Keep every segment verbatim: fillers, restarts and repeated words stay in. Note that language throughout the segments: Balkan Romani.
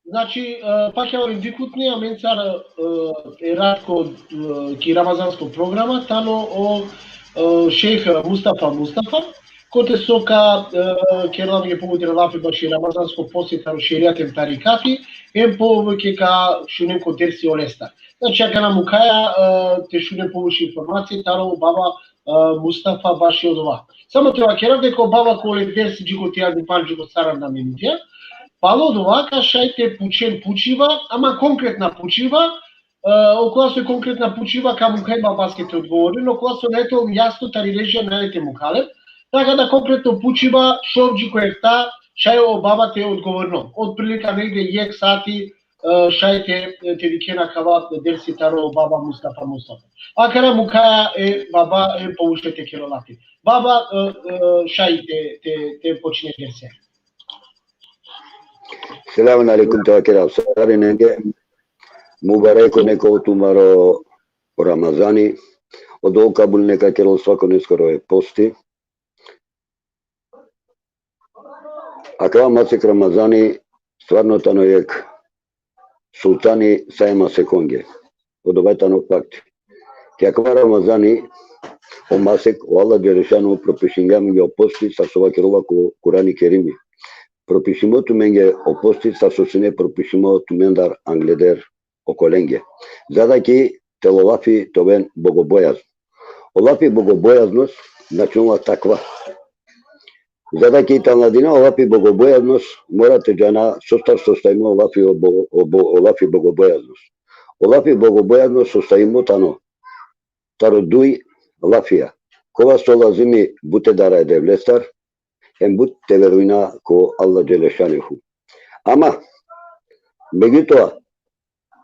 Znači, e, pakja o indikutni amencar, e, e ratko, e, ki Ramazansko programa, tano o, e, šejh Mustafa Mustafa, kote so ka, e, kerel amenge pobuter lafi baši Ramazansko posti taro šerijat em tarikati, em pobuter ka šunen ko dersi olestar. Znači, akana mukhaja, e, te šunen povuče informacije taro baba, e, Mustafa baši odova. Samo te vakerav deka o baba ko ole dersi dži ko trijanda i pandž, dži ko saranda minutija, palo odova ka šaj te pučen pučiba, ama konkretna pučiba, e, okola so konkretna pučiba ka mukha i babaske te odgovorinen, okola so nane tut jasno tari režija nane te mukha le. Taka da konkretno pučiba, šov dži ko efta, šaj o baba te odgovorinen. Otprilika negde jekh sati, e, šaj te, te dikhen akava dersi taro baba Mustafa Mustafa. Akana mukhaja e baba, e povuče te kerel lafi. Baba, e, e, šaj te, te, te počne dersi. Selamun alejkum, te vakerav sarinenge. Mubarek neka o tumaro Ramazani. O Devl kabul neka kerel svakoneskoro e posti. Akava masek Ramazani stvarno tano jekh sultani sa e masekonge. Odova tano fakti. Ki akava Ramazani, o masek, o Allah dželešanuhu propišingja amenge o posti, sar so vakerela ko Kurani Kerimi. Propišimo tumenge o posti, sar so sine propišimo tumendar angleder okolenge. Za da ki telo lafi te oven bogobojazno. O lafi bogobojaznost značinela takva. Za da ki te anladina o lafi bogobojaznost, mora te džana sostar sostajimo o lafi, o bo-, o bo-, o lafi bogobojaznost. O lafi bogobojaznost sostajimo tano taro duj lafija. Kova so lazimi but te dara e Devlestar, hem but te verujna ko Allah dželešanuhu. Ama, megjutoa,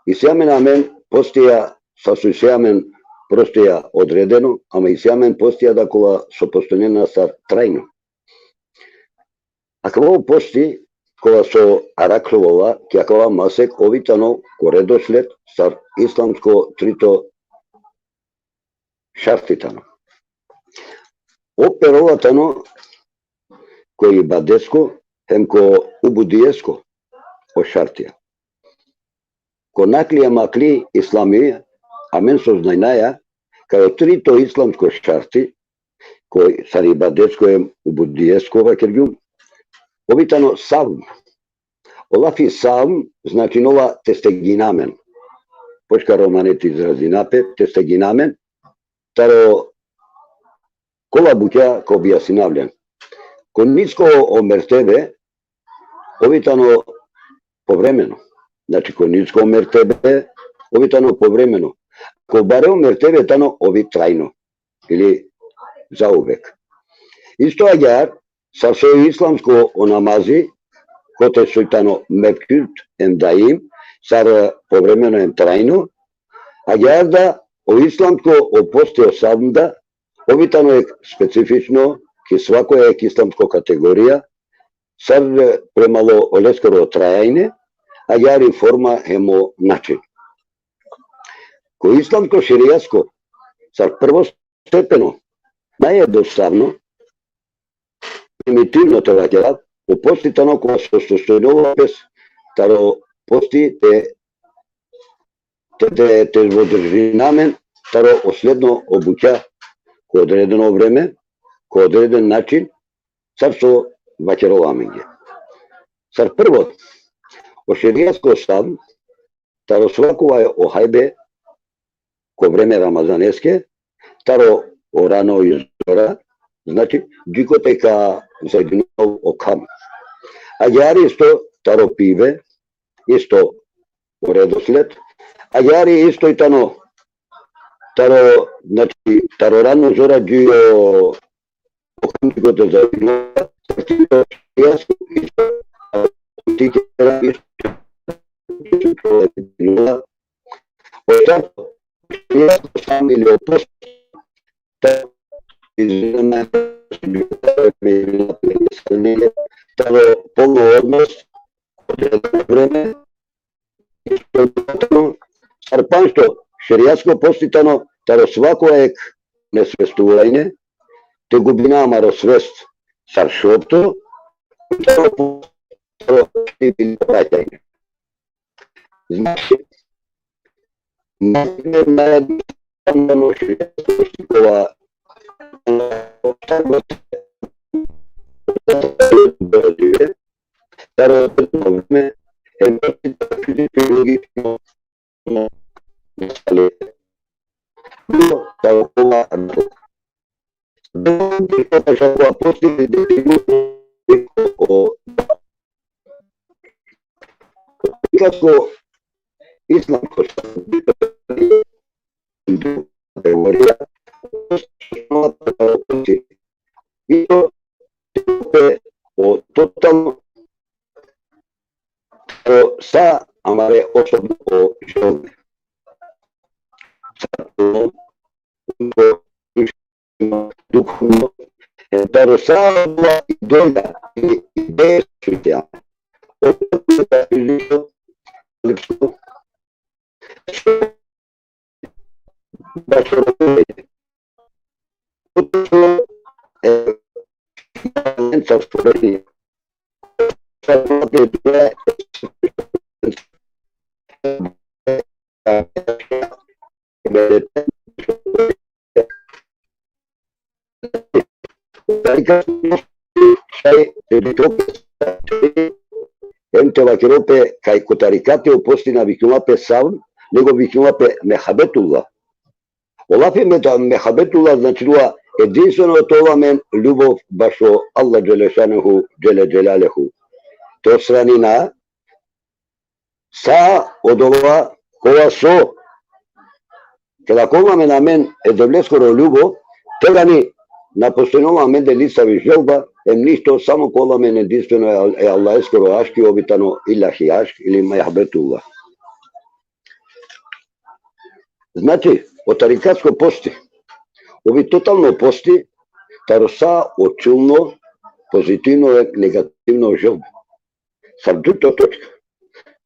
isi amen amen postija, sar so isi amen prostija odredeno, ama isi amen postija da kova so postojnena sar trajno. Akava o posti, kova so arakhlovola, ki akava masek, ov i tano ko redosled, sar islamsko trito šarti tano. Ov perola tano ko ibadesko, hem ko ubudiesko o šartija. Ko nakli hem akli islami, amen so znajnaja, kaj o trito islamsko šarti, ko sar ibadesko hem ubudiesko vakergjum, ov i tano savm. O lafi savm značinola te stegina amen. Pošukar romane te izrazina pe, te stegina amen. Taro kola bukja ka objasninav len. Ko nisko o mertebe, ov i tano povremeno. Znači, ko nisko o mertebe, ov i tano povremeno. Ko bare o mertebe tano ov i trajno. Ili zauvek. Isto agjaar, sar so islamsko o namazi, kote so i tano mevkut em daim, sar povremeno em trajno, agjaar da o islamsko o posti o savm da, ov i tano jekh specifično, ki svako jekh islamsko kategorija, sar prema oleskoro trajanje, agjaar i forma hem o način. Ko islamsko šerijasko, sar prvo stepeno, najjednostavno, primitivno te vakerav, o posti tano kova so sostojnela pes taro posti te, te, te, te vozdržina amen taro o sledno o bukja, ko odredeno vreme, ko odreden način, sar so vakerela amenge. Sar prvo, o šerijasko savm, taro svakova o hajbe, ko vreme Ramazaneske, taro o rano i zora, znači, dži kote ka zajdinel o kham. Agjaar isto taro pibe, isto o redosled, agjaar isto i tano taro, znači, taro rano zora dži o, o kham dži kote zajdinel, taro polno odnos, vreme, sar panšto, šerijasko posti tano taro svako jekh nesvestuvanje, te gubina amaro svest sar šovto, taro ili obraćanje. Znači, na, na, na, na, Islamsko teorija i to o totalno o sa amare osobno o želbe. Sa o duhovno, e, taro sa odola idola i ideje su te Em te vakero pe kaj ko tarikati o posti na viknela pe savm, nego viknela pe mehabetullah. O lafi me-, mehabetullah značinela edinstveno te ovel amen ljubov bašo Allah dželle šanuhu, dželle dželaluhu. Te odstranina sa odova kova so keda ka ovel amen e Devleskoro ljubo, tegani na postojnela amende nisavi želba, em ništo, samo ka ovel amen edinstveno e Al-, e Allaheskoro aški, ov i tano ilahi ašk ili mehabetullah. Znači, o tarikatsko posti, ov i totalno posti taro sa o čulno, pozitivno e negativno želbe. Sar dujto točka.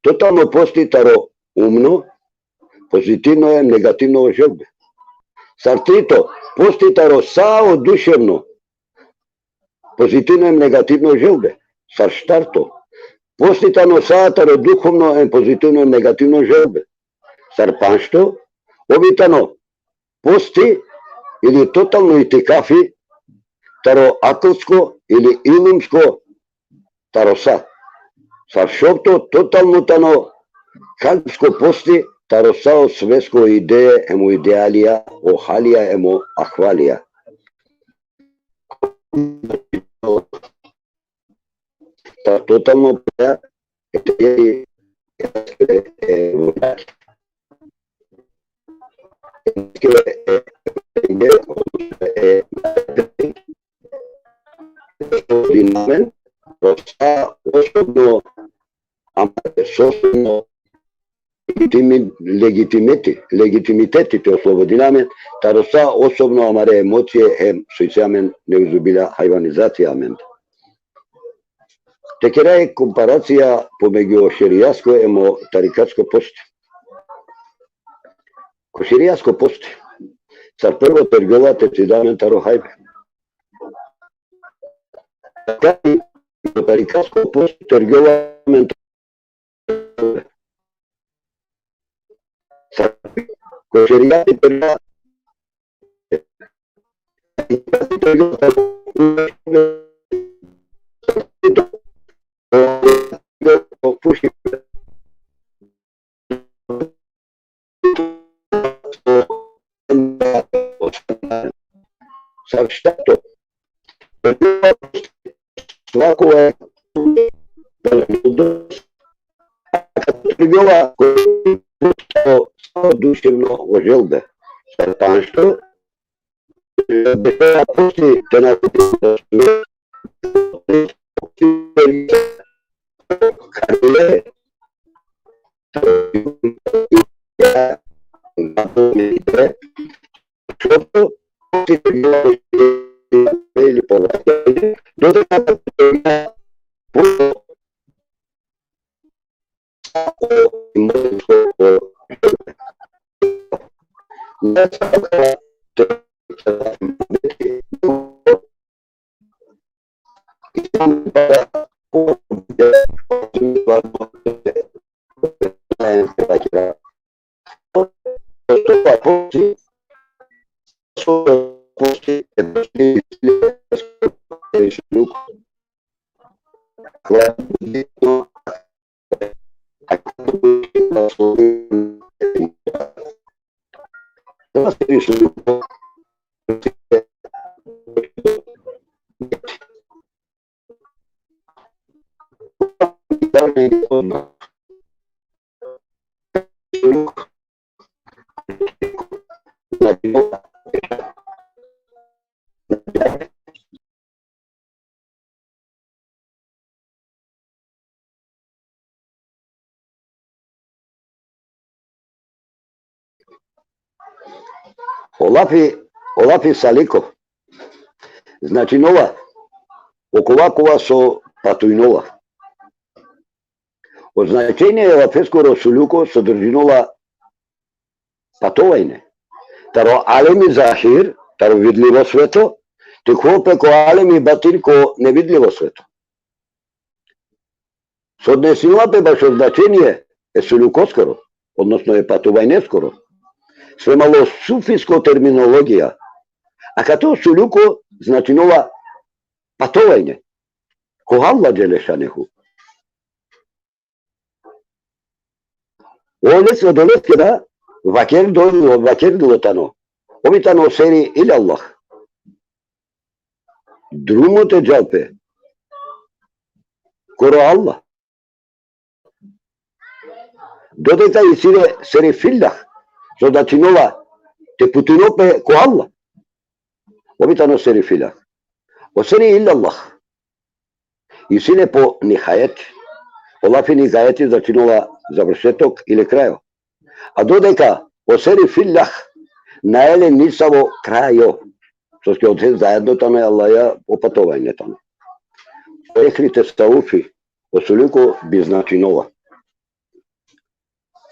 Totalno posti taro umno, pozitivno e negativno želbe. Sar trito, posti taro sa o duševno, pozitivno e negativno želbe. Sar štarto, posti tano sa taro duhovno e pozitivno e negativno želbe. Sar panšto, ov i tano posti ili totalno itikafi taro aklsko ili ilumsko taro sa. Sar šovto, totalno tano kalbsko posti taro sa o svesko ideje em o idealija, o halija em o ahvalija. Taro totalno posti e, e, e, osobno, ama, osobno legitimi-, legitimeti, legitimiteti te oslobodina amen taro sa osobno amare emocije, em so isi amen, neuzubillah, hajvanizacija amen. Te kera e komparacija pomegju o šerijasko em o tarikatsko posti. Ko šerijasko posti, sar prvo tergjola te cida amen taro hajbe. Ko tarikatsko posti tergjola amen taro, sar ko šerijati tergjola Sar štarto, svako e, duševno o želbe. Sar panšto, te na O lafi, o lafi saliko značinola okova kova so patujnola. O značenje e lafeskoro suluko sodržinola patovajne. Taro alemi zahir, taro vidlivo sveto, te khol pe ko alemi batin, ko nevidlivo sveto. So odnesinola pe bašo značenje e sulukoskoro, odnosno e patovajneskoro, sprema o sufisko terminologija. Akato suluko značinola patovajne ko Allah dželle šanuhu. Oles, odoleske da vakerdo, vakerdo tano. Ov i tano seri ilallah. Drumo te džal pe koro Allah. Dodeka isi le seri fillah, so značinola te putujno pe ko Allah. Ov i tano seri fillah. O seri ilallah isi le po nihajet. O lafi nihajeti značinola završetok ili krajo. A dodeka o seri fillah nae le nisavo krajo. Soske odhe zaedno tano e Allaja, o patovajne tano. Ehli tesaufi, o suluko bi značinola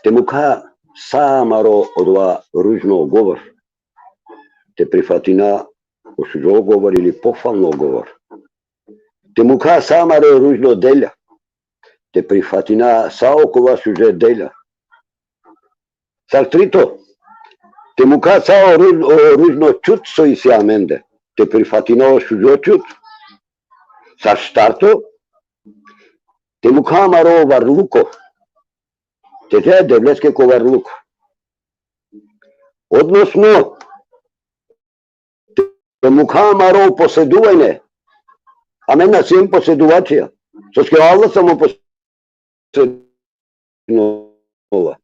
te mukha sa amaro odova ružno govor, te prifatina o šužo govor ili pohvalno govor. Te mukha sa amare ružno delja, te prifatina sa okola šuže delja. Sar trito, te mukha sa o ruž-, o ružno čut so isi amende, te prifatina o šužo čut. Sar štarto, te mukha amaro varluko, te dža e Devleske ko varluko. Odnosno, te mukha amaro poseduvanje. Amen na siem poseduvačija. Soske o Allah samo posedujnola.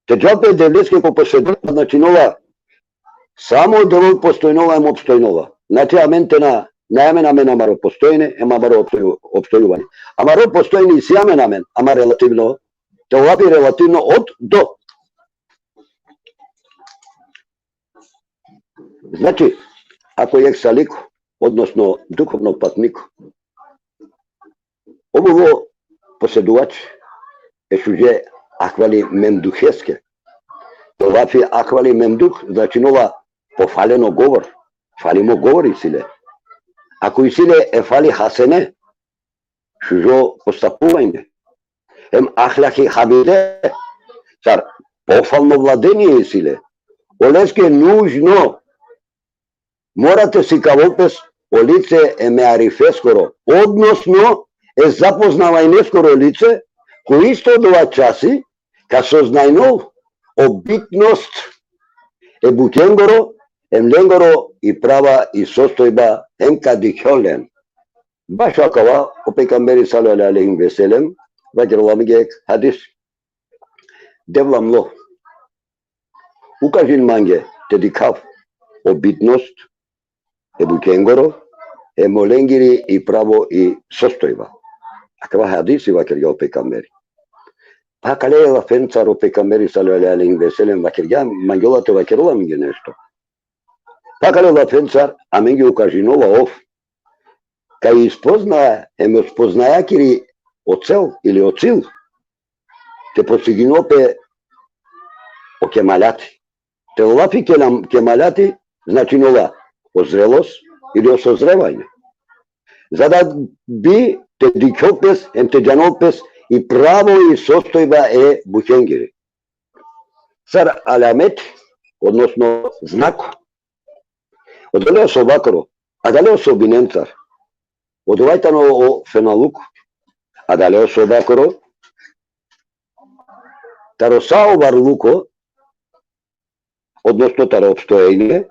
Te džal pe e Devleske ko poseduvanje značinola samo Devel postojnola em opstojnola. Znači, amen te na, na amen, amen amaro postojne, em amaro opstoju-, opstojuvanje. Amaro postojne isi amen, amen, ama relativno, te ola bi relativno od do. Znači, ako jekh saliko, odnosno duhovno patniko, ov ovel poseduvač e šuže ahvali memduheske. O lafi ahvali memduh značinola po faleno govor. Falimo govor isi le. Ako isi le e fali hasene, šužo postapuvanje, em ahlaki hamide, sar pohvalno vladenie isi le, oleske nužno mora te sikavol pes o lice e mearifeskoro, odnosno e zapoznavajneskoro lice, ko isto dova časi ka soznajnol o bitnost e bukhengoro, em lengoro i prava i sostojba, em ka dikhol len. Bašo akava o pejgamberi sallallahu alejhi ve sellem vakerela amenge jekh hadis: Devla mlo, ukažin mange te dikhav o bitnost e bukhengoro, em olengiri i pravo i sostojba. Akava hadisi vakergja o pejgamberi. Pa akale lafencar o pejgamberi sallallahu alejhi ve sellem vakergja, mangjola te vakerol amenge nešto. Pa akale lafencar amenge ukažinola ov kaj i spoznaja, em o spoznajakiri o cel ili o cilj, te postiginol pe o kemaljati. Te o lafi kelam-, kemaljati značinola o zrelost ili o sozrevanje. Za da bi te dikhol pes, em te džanol pes i pravo i sostojba e bukhengiri. Sar alamet, odnosno znako. Odole osobakoro, adale osobinencar. Odova i tano o fenaluk. adale osobakoro, taro sa o varluko, odnosno taro opstojenje,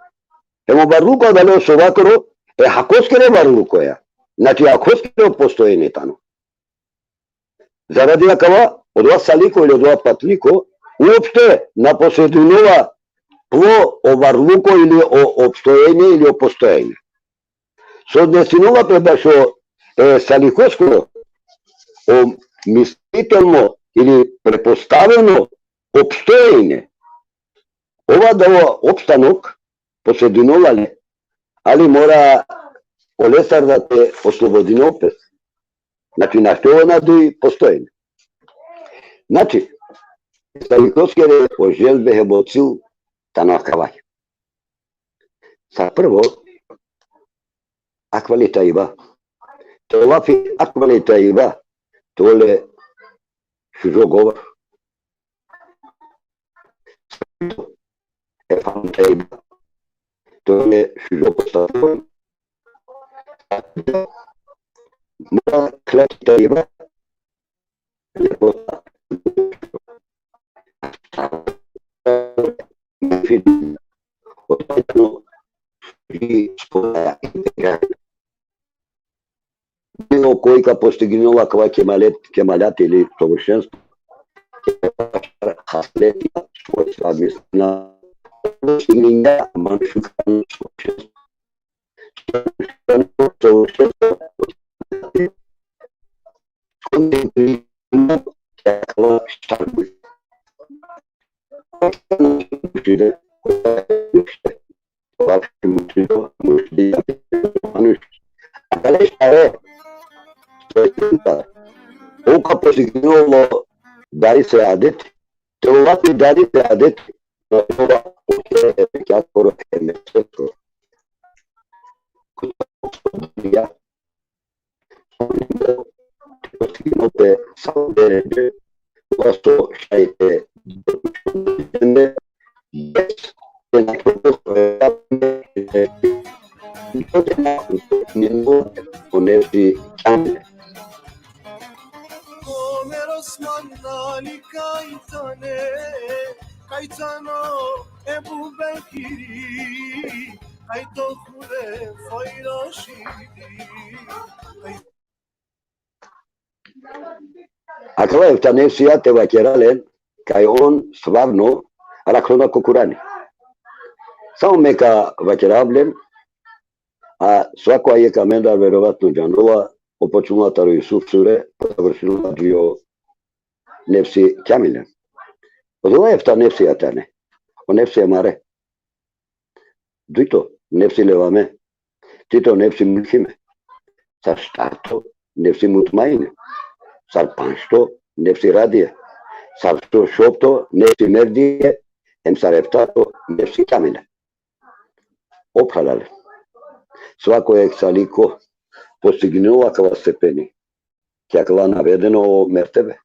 hem o varluko adale osobakoro, e hakoskere varlukoja. Znači, hakoskere postojenje tano. Zaradi akava, odova saliko ili odova patliko, uopšte na posedinela plo o varluko ili o opstojenje ili o postojenje. So odnesinela pe bašo, e, salikosko, o mislitelno ili pretpostaveno opstojenje. Ova da o opstanok posedinela le, ali mora olestar da te oslobodinel pes. Znači, našti ov na duj postojenje. Znači, salikoskere o želbe hem o cil tano akava. Sa prvo, akvali tajba. Te o lafi akvali tajba, te ole šužo govor. E fam tajba, te ole šužo postavko. Mora klati tajba, Bilo koj ka postignela kava kemalet, kemalat ili sovršenstvo, haslet, svojstva, mislina, postigninja manušukano sovršenstvo. Ov ka postignela o dari se adet, te o lafi dari se adet, ja, te postignel pe sa o derece, vaso šaj te o nefsi kamile. Omer Osman Ali kaj tane, kaj tano Ebu Bekiri, kaj to Hulefaj Rašidi, kaj Akala efta nefsija te vakera len, kaj on stvarno rakhona ko Kurani. Samo me ka vakerav len, a svako jekh amendar verovatno džanola, o počnula taro Jusuf sure, pa završinela dži o nefsi kamile. Odova efta nefsija tane. O nefsi amare. Dujto, nefsi levame. Trito, nefsi mulhime. Sar štarto, nefsi mutmaine. Sar panšto, nefsi radije. Sar šo-, šovto, nefsi merdije. Em sar eftato, nefsi kamile. O phralalen. Svako jekh saliko postignela kava stepeni. Ki akala navedeno o mertebe.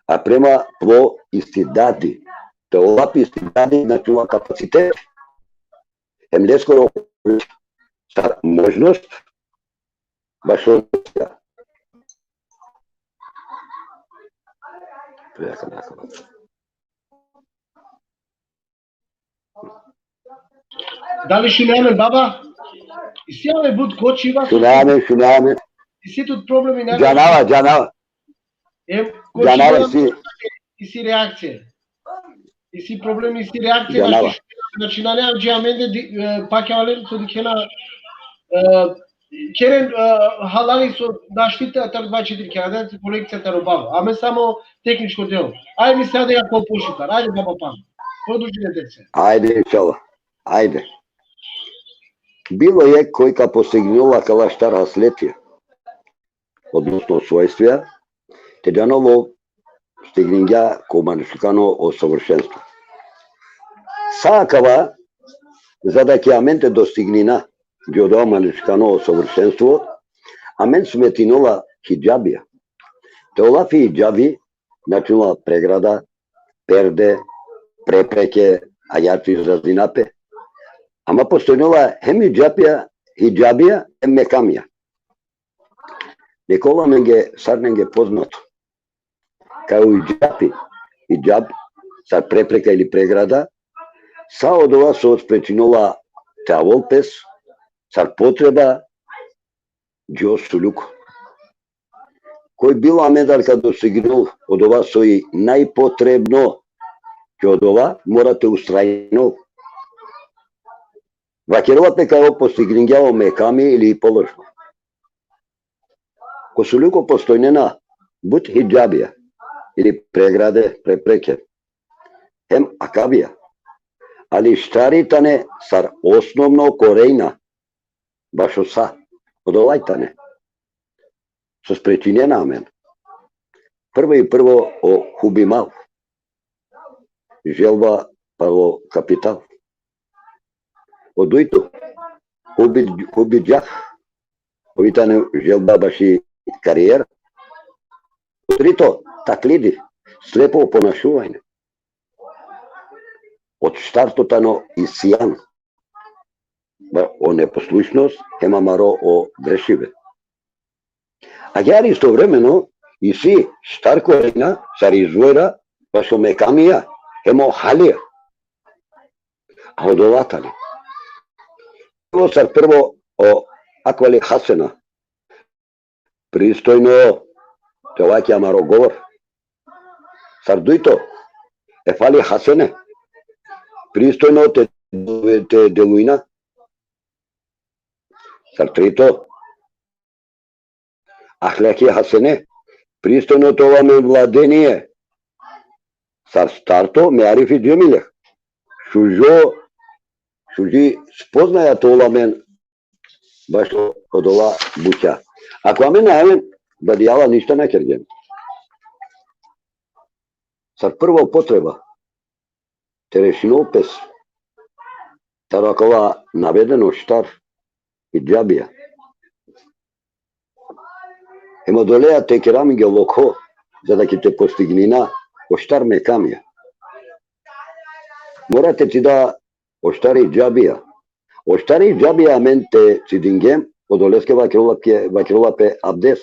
A prema plo istidadi. Te o lafi istidadi, znači, o kapacitet. Em leskoro sa možnost, bašo. Dali šunaja amen, baba? Isi amen but kočiba. Šunaja amen, šunaja amen. Isi tut problemi, ne? Džanava, džanava. Em, kočiba. Džanava, isi. Isi reakcija. Isi problemi, isi reakcija, džanava. Znači, znači, nane avdže amende di-, e, pakjavalen so dikhena, e, keren, e, halali so našti te atar dva četiri kjera, da, kolekcija taro babo. Amen samo tehničko deo. Ajde, mi sada ja ko pošukar. Ajde, baba, pa. Produžine dece. Ajde, inšallah. Ajde. Bilo jekh koj ka postignela kala štar hasletija, odnosno svojstvija, te džanol ov stigningja ko manušikano o sovršenstvo. Sa akava, za da ki amen te dostignina dži odova manušikano o sovršenstvo, amen smetinela hidžabija. Te o lafi hidžabi, značinela pregrada, perde, prepreke, agjaar te izrazina pe. Ama postojnela hem hidžabija, hidžabija, hem mekamija. Neka ovel amenge, sarinenge poznato. Kaj o hidžabi, hidžab, sar prepreka ili pregrada, sa odova so sprečinola te avol pes, sar potreba, dži o suluk. Koj bilo amendar ka dostignol odova soj najpotrebno, ki odova mora te ustrajnol. Vakerela pe kaj ov postigningja o mekami ili položaj. Ko suluko postojnena but hidžabija ili pregrade, prepreke. Hem akavija. Ali štari tane sar osnovno korejna, bašo sa, odolaj tane so sprečinena amen. Prvo i prvo o hubi mal, želba palo kapital. O dujto, hubi, hubi džah, ov i tane želba baši karijera. O trito, taklidi, slepo ponašuvanje. O štarto tano isjan, ba-, o neposlušnost, hem amaro o grešibe. Agjaar istovremeno isi štar korejna, sar izvojra, bašo mekamija, hem o halija. A odola tane. Prvo sar prvo o akvali hasena. Pristojno te ovel ki amaro govor. Sar dujto, e fali hasene. Pristojno te, te delujna. Sar trito, ahlaki hasene. Pristojno te ovel amen vladenie. Sar štarto, mearifi džemile. Šužo, šuži spoznaja te ovel amen bašo odola butja. Ako amen na aven, badijala ništa na kergjem. Sar prvo potreba, te rešinol pes taro akala navedeno štar hidžabija. Hem odoleja te kera amenge lokho, za da ki te postignina o štar mekamija. Mora te cida o štar hidžabija. O štar hidžabija amen te cidingjem, odoleske vakerela pe, vakerela pe abdes.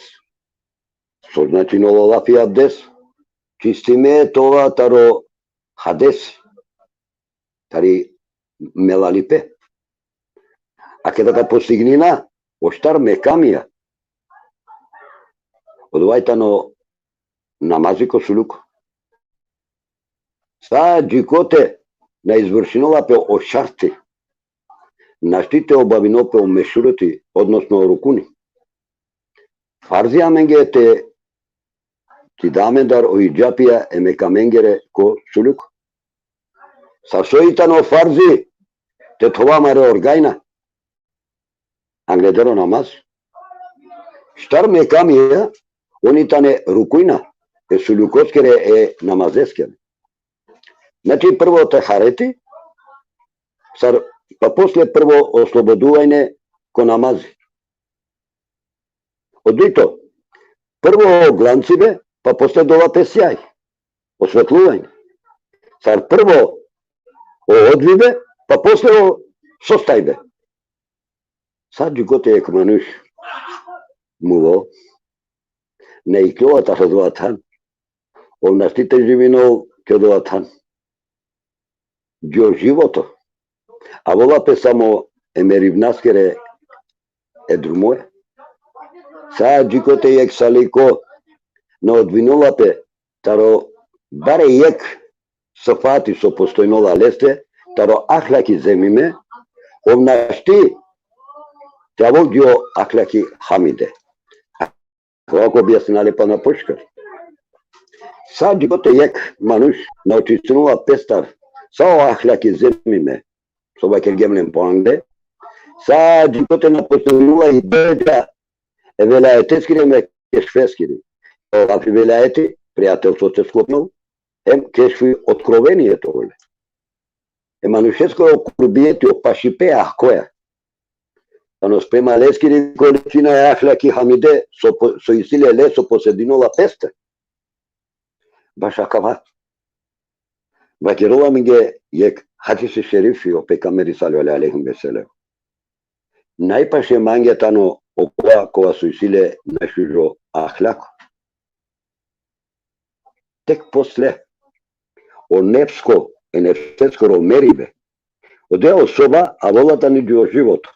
So značinela o lafi abdes? Čistime te ova taro hades, tari melalipe. A keda ka postignina o štar mekamija, odova i tano namazi ko suluk. Sa džikote na izvršinola pe o šarti, našti te obavinol pe o mešruti, odnosno o rukuni. Farzi amenge te cida amendar o hidžabija e mekamengere ko suluk. Sar so i tano farzi te thova amare orgajna angleder o namaz. Štar mekamija, on i tane rukujna e sulukoskere, e namazeskere. Znači, prvo tehareti, sar, pa posle prvo osloboduvanje ko namazi. O dujto, prvo o glancibe, pa posle dova pe sjaj, osvetluvanje. Sar prvo o odvibe, pa posle o sostajbe. Sa džikote jekh manuš mulo, na ikljola taro dova than, ov našti te živinol ki dova than. Dži o životo. Avela pe samo e merivnaskere e drumoja. Sa džikote jekh saliko na odvinola pe taro bare jekh sifati so postojnola leste, taro ahlaki zemime, ov našti te avol dži o ahlaki hamide. Akava ka objasnina le pana pošukar. Sa džikote jekh manuš na očistinola pestar sa o ahlaki zemime, so vakergjem len poangle, sa džikote na postojnola i deredža e velajeteskiri hem e kešfeskiri. O lafi velajeti, prijateljstvo te sklopinol, hem kešfi, otkrovenie te ovel. E manušeskoro kurbijeti, o pašipe akoja tano sprema leskiri količina e ahlaki hamide so po-, so isi le, le so posedinola peste. Baš akava. Vakerela amenge jekh hadisi šerifi o pejgamberi sallallahu alejhi ve sellem. Najpaše mange tano okova kova so isi le najšužo ahlako. Tek posle o nefsko, e nefseskoro meribe, odoja osoba avela tani dži o životo.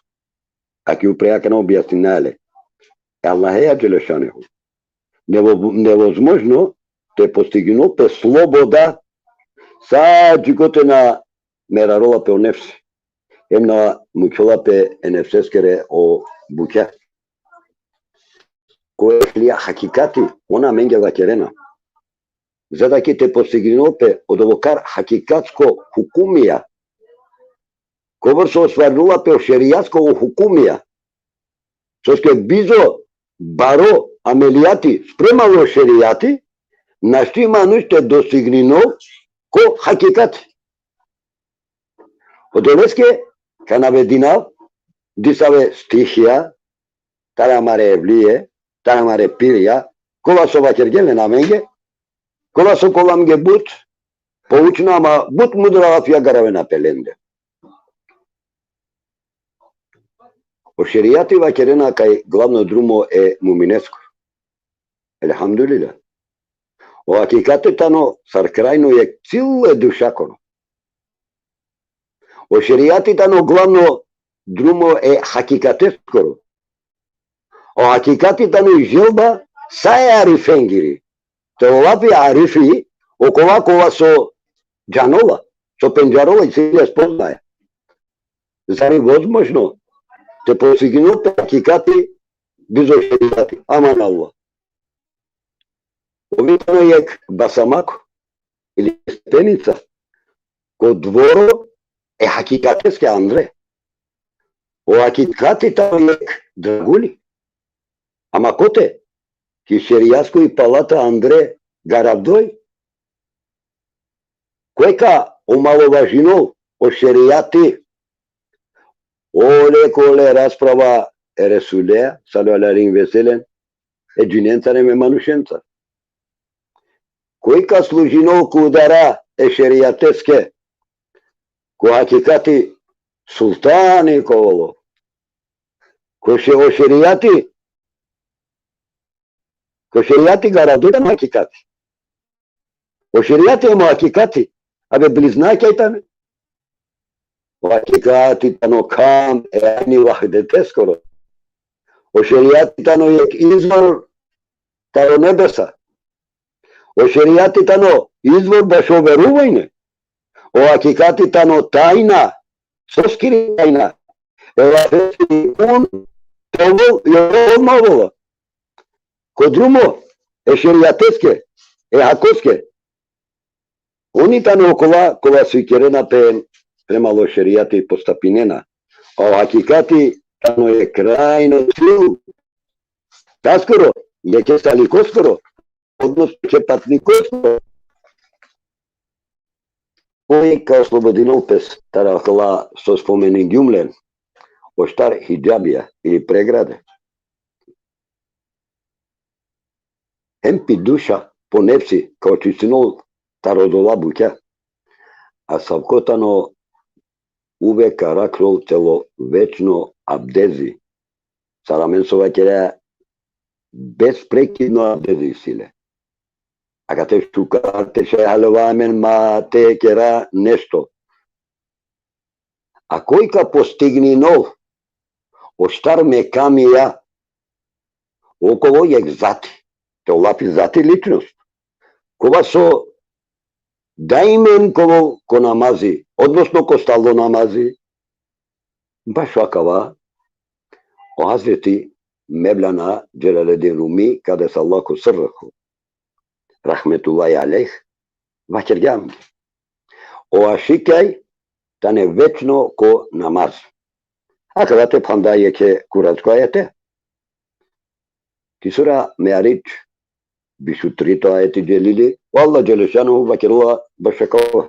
Aki upre akana objasninaja le e Allaheja dželešanuhu. Nevo-, nevozmožno te postigninol pe sloboda sa džikote na merarola pe o nefsi, hem na mukhjola pe e nefseskere o bukja. Ko ehli hakikati, on amenge vakerena. Za da ki te postigninol pe odolokar hakikatsko hukumija, kobor so ostvarinela pe o šerijatsko hukumija, soske bizo baro amelijati sprema o šerijati, našti manuš te dostigninol ko hakikati. Odoleske ka navedinav disave stihija, taro amare evlije, taro amare pirja, kola so vakergje len amenge, kola so kola amenge but poučna, ama but mudra lafija garavena pe lende. O šerijati vakerena kaj glavno drumo e muminesko. Elhamdulillah. O hakikati tano sar krajno jekh cilo e dušakoro. O šerijati tano glavno drumo e hakikateskoro. O hakikati tano i želba sa e arifengiri. Te ola pe arifi, okova kova so džanola, so pendžarola, isi le spoznaja. Zar i vozmožno te postigninol pe hakikati bizo šerijati? Aman Allah. Ov i tano jekh basamak ili stepenica ko dvoro e hakikateske andre. O hakikati tano jekh draguli. Ama kote? Ki šerijatsko i palata andre garavdoj. Koj ka omalovažinol o šerijati? Ole kole rasprava e Resuleja, sallallahu alejhi ve sellem, e džinencar hem e manušencar. Koj ka služinol ko udara e šerijateske? Ko hakikati sultani ka ovel. Ko še-, o šerijati, ko šerijati garavdo tano hakikati. O šerijati hem o hakikati, abe bliznakja i tane. O hakikati tano kham e ajni vahdeteskoro. O šerijati tano jekh izvor taro nebesa. O šerijati tano izvor bašo verujne. O hakikati tano tajna. Soskiri tajna? E lafeskiri un te ovel, i ovel ma ovel. Ko drumo e šerijateske, e hakoske. Oni tano okola, kola so ikerena pe prema lo šerijati postapinena. A o hakikati tano e krajno cilj. Kaskoro? Jekhe salikoskoro, odnosno jekhe patnikoskoro. Koj ka oslobodinol pes taro akala so spomeningjum len, o štar hidžabija ili pregrade. Hem pi duša, po nefsi, ka očistinol taro odola bukja. Asavko tano uvek ka arakhol telo večno abdezi. Sar amen so vakerea, besprekidno abdezi isi le. Akate šukar te šaj haljova amen ma te kera nešto. A koj ka postigninol o štar mekamija, okova jekh zati, te ovel pi zati ličnost, kova so daimen ka ovel ko namazi, odnosno ko stalo namazi, bašo akava o Hazreti Mevlana Dželaledin Rumi, kaddesallahu sirrehu, rahmetullahi alejh, vakergja: o ašikjaj tane večno ko namaz. Akava te phanda jekhe kuransko ajete. Ki sura Mearidž, biš u trito ajeti dželili, o Allah dželešanuhu vakerela bašo akava.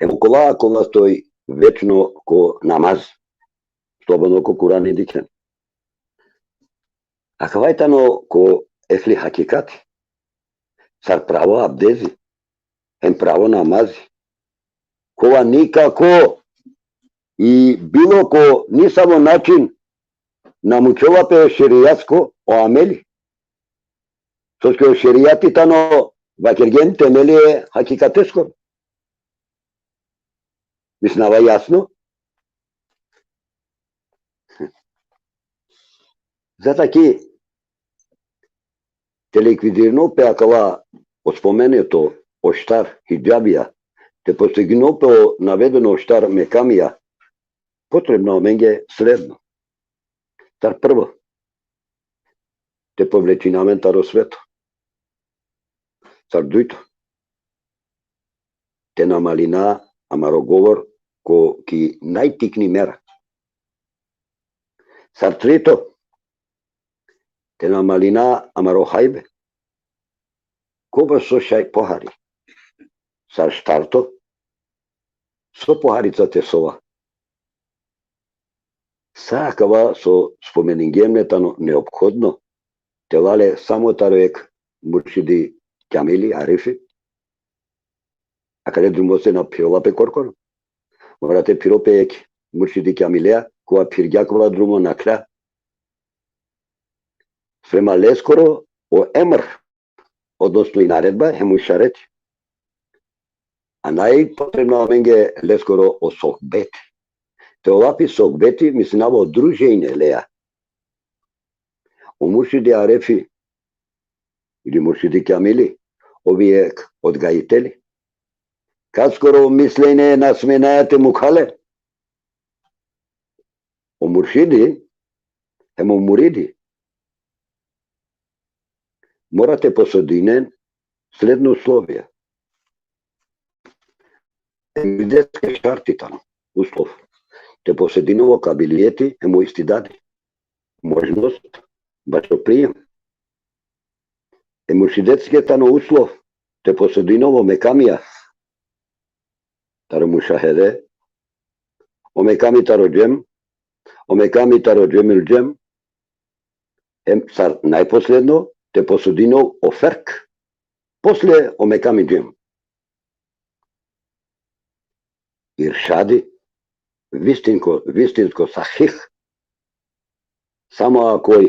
Hem okola kola soj večno ko namaz. Slobodno ko Kurani dikhen. Akava i tano ko ehli hakikati. Sar pravo abdezi, hem pravo namazi, kova nikako i bilo ko nisavo način na mukhjola pe o šerijatsko o ameli. Soske o šerijati tano, vakergjem, temeli e hakikateskoro. Mislinava jasno? Zato ki te likvidirino pe akala o spomenuto o štar hidžabija, te postignino pe o navedeno štar mekamija, potrebno amenge sledno. Sar prvo, te povlečina amen taro sveto. Sar dujto, te namalina amaro govor ko ki najtikni mera. Sar trito, te namalina amaro hajbe. Kobor so šaj pohari. Sar štarto, so poharica te sova. Sa akava so spomeningjem le tano neophodno te la le samo taro jekh muršidi kjamili, arifi. Akale drumose na phirola pe korkoro. Mora te phiro pe jekh muršidi kjamilea, kova phirgja kola drumo, nakhla. Sprema leskoro o emr, odnosno i naredba, hem o išareti. A najpotrebno amenge leskoro o sohbeti. Te o lafi sohbeti mislinava o druženje leja. O muršidi arefi ili muršidi kjamili, ov i jekh odgajiteli. Kaskoro mislenje na smenaja te mukha le. O muršidi hem o muridi mora te posedinen sledno uslovija. E murideske šarti tano, uslov, te posedinel o kabilijeti hem o istidadi, možnost bašo prijem. E muršideske tano uslov te posedinel o mekamija taro mušahede, o mekami taro džem, o mekami taro džemil džem, hem sar najposledno te posedinel o ferk posle o mekami džem. Iršadi, vistinsko, vistinsko sahih, samo ako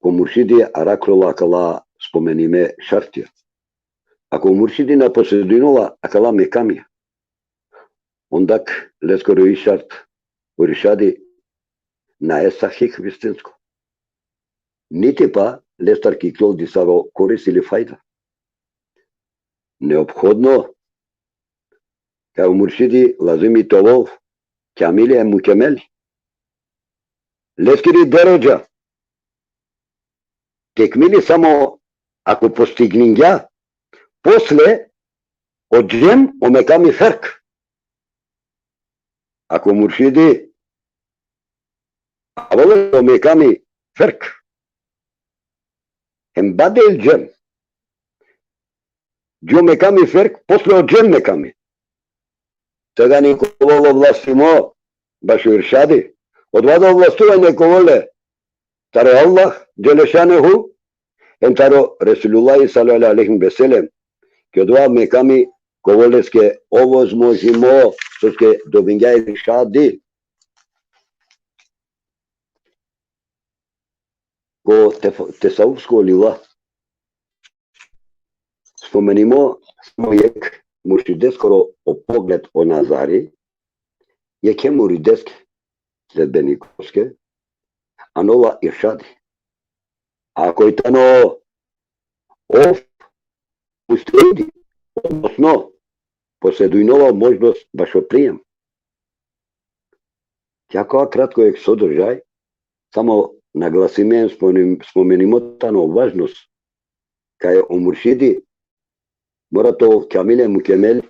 ko muršidi arakhlola akala spomenime šartija. Ako muršidi na posedinola akala mekamija, onda leskoro i šart, o iršadi, nae sahih, vistinsko. Niti pa lestar ka iklol disavo koris ili fajda. Neophodno kaj o muršidi lazimi te ovel kjamili hem mukemeli. Leskiri deredža tekmili samo ako postigningja posle o džem o mekami ferk. Ako muršidi avela o mekami ferk hem bade el džem, dži o mekami ferk posle o džem mekami. Tegani ka ovel ovlastimo bašo iršadi. Odova da ovlastuvanje ka ovel le taro Allah dželle šanuhu hem taro Resulullah sallallahu alejhi ve sellem. Ki odova mekami ka ovel leske ovozmožimo, soske dobingja iršadi. Ko tef-, tesavufsko lila spomenimo samo jekh muršideskoro o pogled, o nazari, jekhe murideske, sledbenikoske, anola iršadi. Ako i tano ov mustahidi, odnosno posedujnola možnost bašo prijem. Ki akava kratko jekh sodržaj, samo naglasime, spomenim-, spomenimo tano važnost, kaj o muršidi mora te ovel kjamil hem mukemel,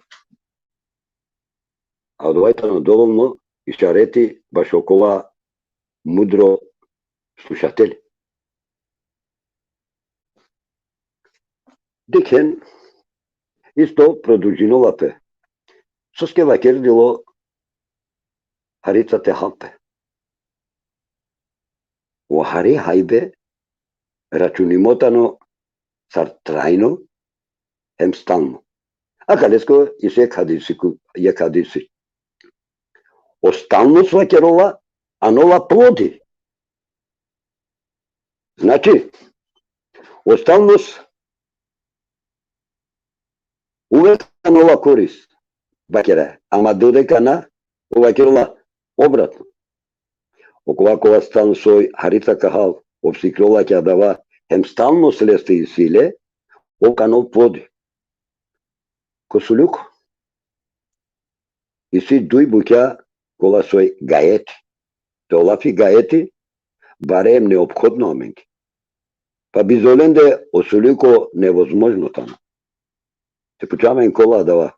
a odova i tano dovolno išareti bašo kola mudro slušateli. Dikhen, isto produžinola pe. Soske vakerdilo harica te hal pe. O hari hajbe računimo tano sar trajno hem stalno. Akaleske isi jekh hadisi ku-, jekh hadisi. O stalnost vakerola, anola plodi. Znači, o stalnost uvek anola korist, vakera. Ama dodeka na, ov vakerola obratno. Okova kova stalno soj harica ka hal, ov siklola ki adava, hem stalnost leste isi le, ov ka anol plodi. Ko suljuko isi duj bukja kola soj gajeti. Te o lafi gajeti, barem neophodno amenge. Pa bizo lende o suljuko nevozmožno tano. Te puča amen kola adava.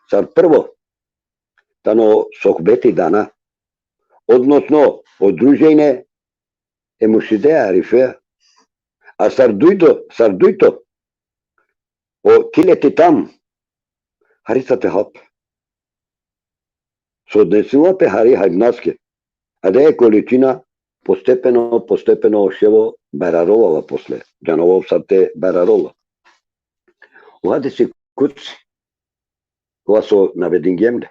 Sar prvo, tano sohbeti dana, odnosno o druženje e muršidea, arifea. A sar dujto, sar dujto, o kile ti tam, harica te hap. So odnesinela pe hari hajbnaske. Adaja količina postepeno, postepeno o ševo bararola la posle. Džanela ov sar te bararola. O hadisi kudsi, kova so navedingjem le,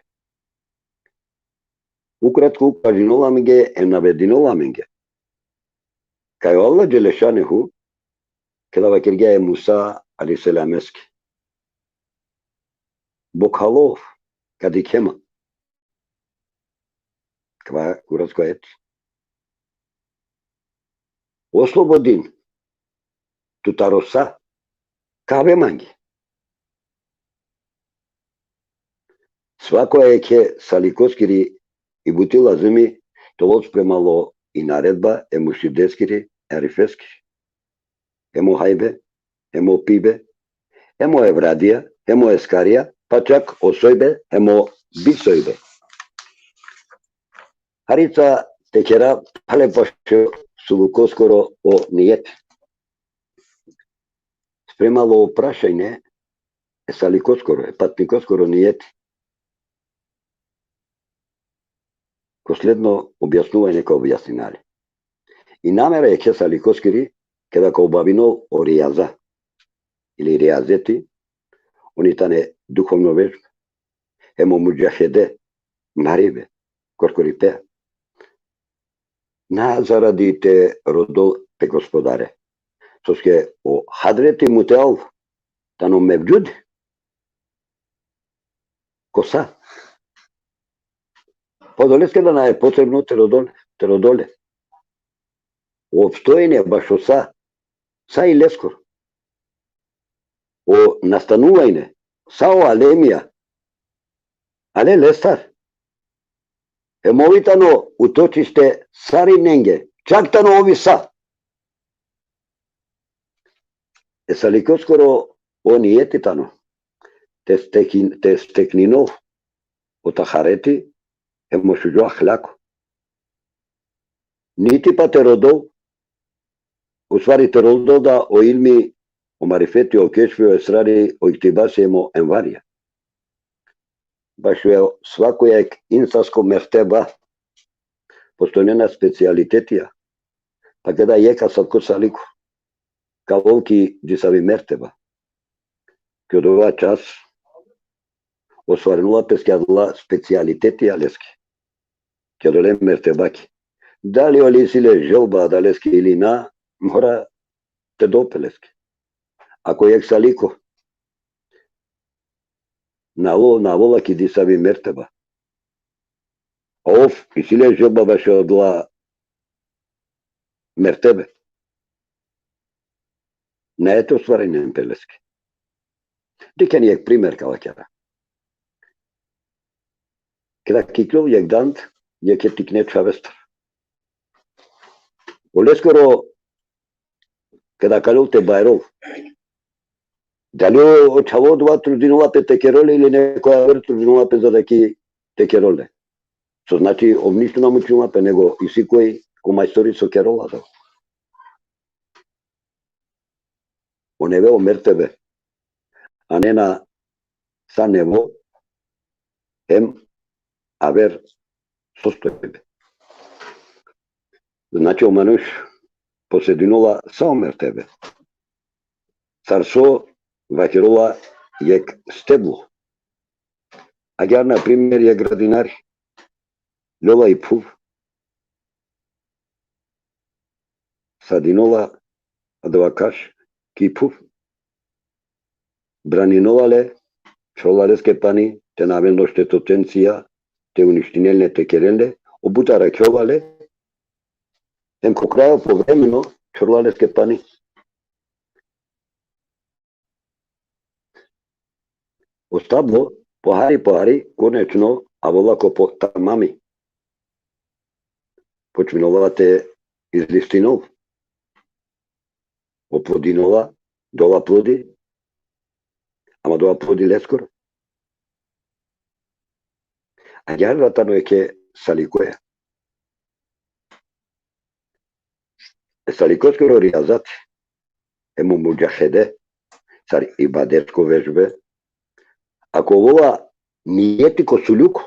ukratko ukažinola amenge, em navedinola amenge kaj o Allah dželle šanuhu, keda vakergja e Musa alejhi selameske: Bokhalo, ka dikhe ma. Kava kuratsko ajet. Oslobodin, tu taro sa, ka ave mange. Svako jekhe salikoskiri i buti lazimi te ovel spremalo i naredba e muršideskiri, e arifeskiri. Hem o hajbe, hem o pibe, hem o evradija, hem o eskarija, pa čak o sojbe, hem o bisojbe. Harica te kera, pale pašo sulukoskoro o nijet. Spremalo o prašanje e salikoskoro, e patnikoskoro nijet. Ko sledno objasnuvanje ka objasnina le. I namera e jekhe salikoskiri, keda ka obavinol o rijaza, ili rijazeti, oni tane duhovno vežbe, hem o mudžahede, maribe, korkoripe. Na zaradi te rodol pe Gospodare. Soske o Hadreti Muteal tano mevdžud ko sa. Pa odoleske da nane potrebno te rodol, te rodol le. O opstojanje bašo sa, sa i leskoro. O nastanuvanje, sa o alemija, ale lestar. Hem ov i tano utočište sarinenge, čak tano ov i sa. E salikoskoro o nijeti tano te stekin-, te stekninol o tahareti hem o šužo ahlako. Niti pa te rodol, u stvari te rodol da o ilmi, o marifeti, o kešfi, o esrari, o iktibasi hem o envarija. Bašo svako jekh insansko merteba postojnena specijalitetija. Pa keda jekh asavko saliko ka ovel ki disavi merteba, ki odova čas ostvarinela pes ki adala specijalitetija leske, ki adale mertebake. Dali ole isi le želba adaleske ili na, mora te dol pe leske. Ako jekh saliko na alo-, na avela ki disavi merteba, a ov isi le želba bašo adala mertebe, nae te ostvarinen pe leske. Dikhen jekh primer ka vakera. Keda ka iklol jekh dand jekhe tikne čhavestar, oleskoro keda ka aljol te bajrol, dali o čhavo odova trudinola pe te kerol le ili neko aver trudinola pe za da ki te kerol le? So znači, ov ništo na mučinola pe, nego isi koj ko majstori so kerola adava. O nevo mertebe anena sa nevo hem aver sostojbe. Znači, o manuš posedinola sa o mertebe. Sar so vakerola jekh steblo. Agjaar, na primer, jekh gradinari ljola i phuv, sadinela adava kaš ki phuv. Braninela le, čholela leske pani, te na aven o štetočincija, te uništinel le, te kerel le, o but arakhjola le, em ko krajo povremeno, čholela leske pani. O stablo, pohari, pohari, konečno, avela ko po-, tamami. Počminela te izlistinol. Oplodinela, dola plodi, ama dola plodi leskoro. Agjaar da tano jekhe salikoja. E salikoskoro rijazat, em o mudžahede, sar ibadetsko vežbe, ako ovola nijeti ko suluk,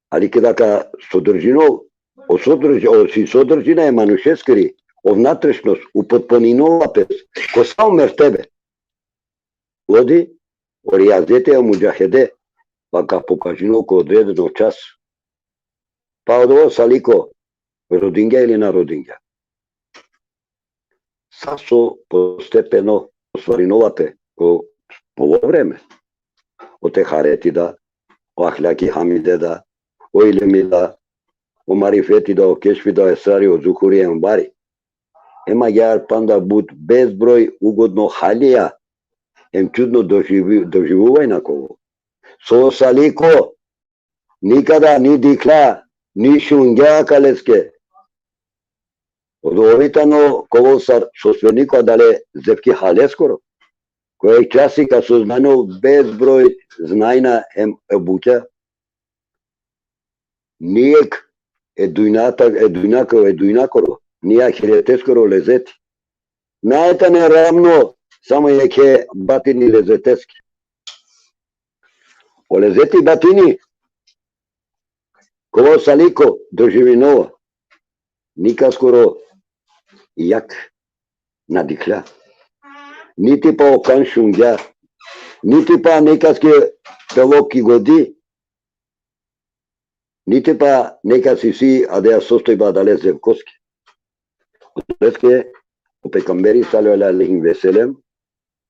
ali keda ka sodržinol, o sodrži-, o si sodržina e manušeskiri, o vnatrešnost, upotpuninola pes, ko sa o mertebe. Lodi, o rijazete, o mudžahede, pa ka pokažinol ko odredeno čas. Pa odova saliko rodingja ili na rodingja. Sa so postepeno ostvarinola pe ko polo vreme. O tehareti da, o ahlaki hamide da, o ilmi da, o marifeti da, o kešfi da, o esrari, o zuhuri em bari. Em agjaar panda but bezbroj ugodno halija, em čudno doživi-, doživuvajna kolo. So saliko, nikada ni dikhlja, ni šungja akaleske. Odova tano kolo sar sosveniko adale zevki haleskoro. Ko jekh časi ka soznanol bezbroj znajna em e bukja. Nijek e dujnata, e dujnako, e dujnakoro, ni ahireteskoro lezeti. Nae tane ravno samo jekhe batini lezeteske. O lezeti batini, kolo saliko doživinela, nikaskoro jak na dikhlja. Niti pa o kan šungja, niti pa nikaske pelo ki godi, niti pa nikas isi adaja sostojba adale zevkoske. Odoleske o pejgamberi sallallahu alejhi ve sellem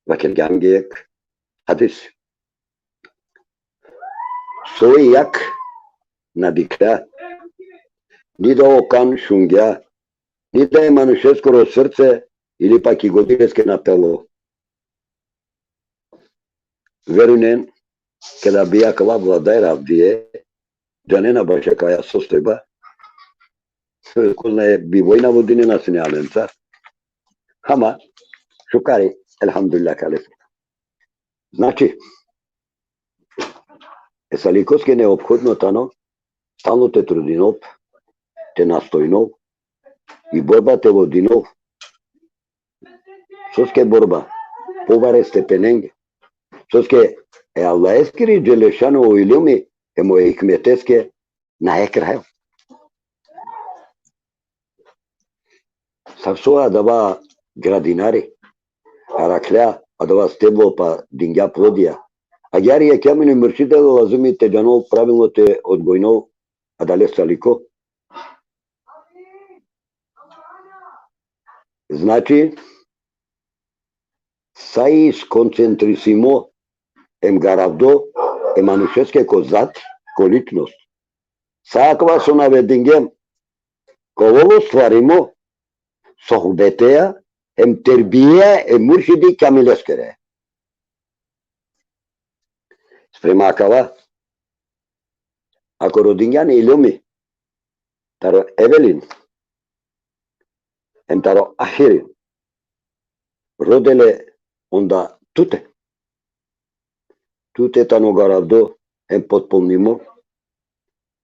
vakergja amenge jekh hadis. So jak na dikhlja, ni da o kan šungja, ni da e manušeskoro srce ili pa ki godi leske na pelo. Verujnen, keda bi akala vladajra avdive, džanena baš akaja sostojba, kole bi vojna vodinena sine alencar. Ama, šukar i, elhamdulillah, kale. Znači, e salikoske neophodno tano, stalno te trudinol, te nastojnol, i borba te vodinol. Soske borba, pobare stepenenge. Soske e Allaheskiri dželle šanuhu o ilumi, em o hikmeteske nae krajo. Sar so adava gradinari arakhlja adava steblo pa dingja plodija. Agjaar i jekh amen muršidi lazimi te džanol pravilno te odgojnol adale saliko. Znači, sa i skoncentrisimo em garavdo e manušeske ko zat, ko ličnost. Sa akava so navedingjem, ka ovel ostvarimo sohbeteja em terbija e muršidi kamileskere. Sprema akava, ako rodingjan e ilumi taro evelin em taro ahirin, rode le onda tute. Tute tano garavdo em potpunimo.